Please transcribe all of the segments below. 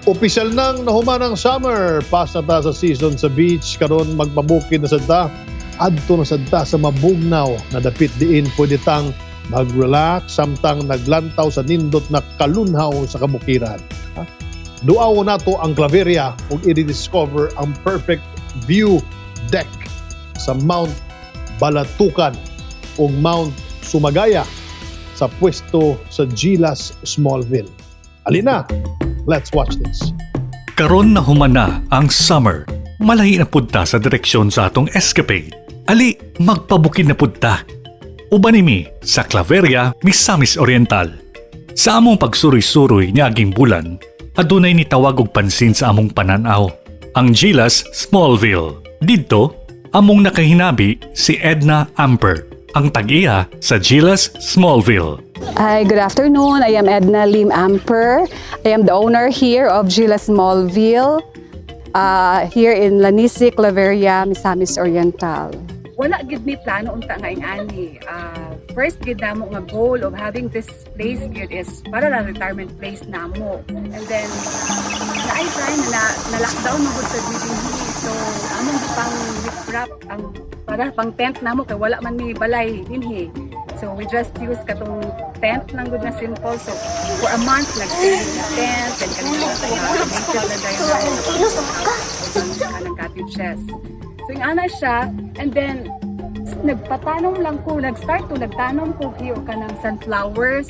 Opisyal nang nahuman ang summer. Pas na ta sa season sa beach. Karon magpabukid na sad ta. Adto na sad ta sa mabugnaw na dapit diin pwede tang mag-relax samtang naglantaw sa nindot na kalunhaw sa kabukiran. Ha? Duaw nato ang Claveria ug i-discover ang perfect view deck sa Mount Balatukan ug Mount Sumagaya sa pwesto sa Gilas Smallville. Alina, let's watch this. Karon na human na ang summer. Malahi na pud ta sa direksyon sa atong escapade. Ali, magpabukid na pud ta. Uban mi sa Claveria, Misamis Oriental. Sa among pagsuroy-suroy niaging bulan, adunay nitawag og pansin sa among pananaw. Ang Gilas Smallville. Didto, among nakahinabi si Edna Amper, ang tag-iya sa Gilas Smallville. Hi, good afternoon. I am Edna Lim Amper. I am the owner here of Gila Smallville, here in Lanisi, Claveria, Misamis Oriental. Wala gid mi plano unta nga ing-ani. First gid namo nga goal of having this place gid is para lang retirement place namo. And then naay time na lockdown man gud sa dinhi. So among pang wrap ang para pang tent namo kay wala man mi balay dinhi. So we just use katong tent lang gud na simple. So for a month nag-stay na tent and kanang nature na dayon kanang cottages. So yung ana siya, and then nagpatanom lang ko, nag-start to, nagtanom ko here kanang sunflowers.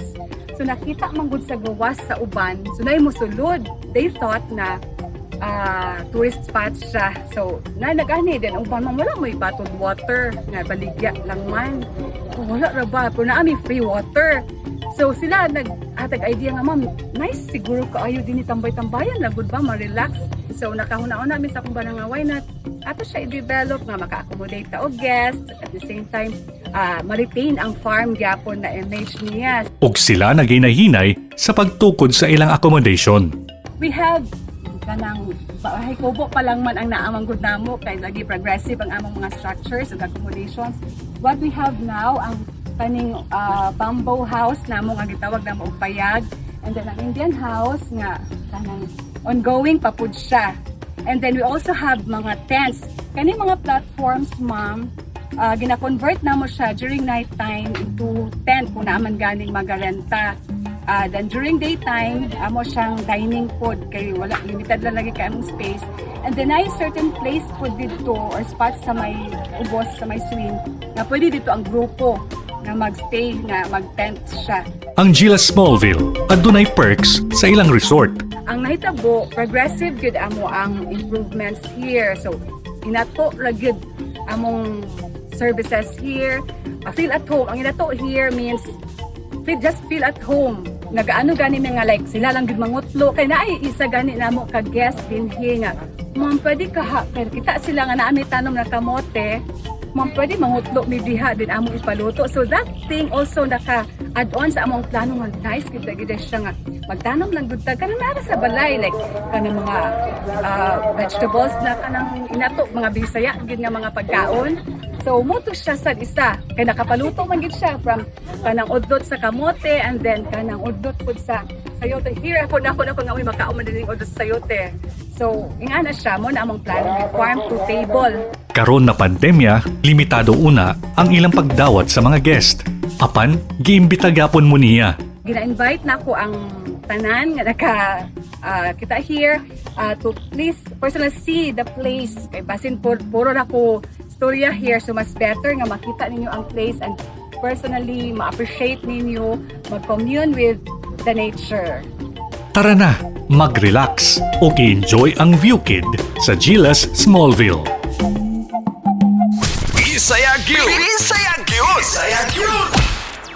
So nakita man gud sa gawas sa uban. So naay mosulod. They thought na tourist spot siya. So na nag-ani din ang uban man, wala may bottled water nga baligya lang man. Oh, wala ra ba? Pero naa mi free water. So sila nag-hatag idea nga, "Ma'am, nice siguro kaayo din tambay-tambayan lang gud ba, ma-relax." So nakahuna-una mi sa akong bana nga why not ato siya i-develop nga maka-accommodate ta og guests, at the same time ma-retain ang farm gyapon na image niya. Ug sila naghinay-hinay sa pagtukod sa ilang accommodation. We have kanang bahay kubo pa lang man ang naamang gud namo kay lagi progressive ang among mga structures ug accommodations. What we have now ang kaning bamboo house namo nga gitawag namo og payag, and then ang Indian house nga kanang ongoing pa pud siya. And then we also have mga tents. Kani mga platforms, ma'am, gina-convert namo siya during night time into tent kung naa man ganing magarenta. Then during daytime, amo siyang dining pod kay wala, limited lang lagi kay among space. And then ay certain place pod didto or spot sa may ubos, sa may swing na pwede didto ang grupo nga magstay, nga mag-tent siya. Ang Gilas Smallville adunay perks sa ilang resort. Ang nahitabo, progressive gyud amo ang improvements here. So inato ra gyud among services here. Feel at home. Ang inato here means feel, just feel at home. Nagaano gani mga like sila lang gyud mangutlo kay naay isa gani namo ka guest dinhi nga, "Ma'am, pwede ka ha?" Kay kita sila nga naa mi tanom na kamote. "Ma'am, pwede mangutlo mi diha din amo ipaluto?" So that thing also naka add on sa among plano nga nice gid gid siya nga magtanom lang gud ta kanang naa sa balay, like kanang mga vegetables na kanang inato mga Bisaya gid nga mga pagkaon. So mo to siya sad isa kay nakapaluto man gid siya from kanang udlot sa kamote and then kanang udlot pud sa sayote. Here ako na ako nga may makaon man din udlot sa sayote. So ingana siya, mo na among plano, farm to table. Karon na pandemya, limitado una ang ilang pagdawat sa mga guest. Apan, giimbita gyapon mo niya. Gina-invite na ko ang tanan nga naka kita here to please personally see the place kay basin puro na ko storya here, so mas better nga makita ninyo ang place and personally ma-appreciate ninyo, mag-commune with the nature. Tara na, mag-relax o i-enjoy ang view kid sa Gilas Smallville. Bisaya gyud. Bisaya gyud. Bisaya gyud.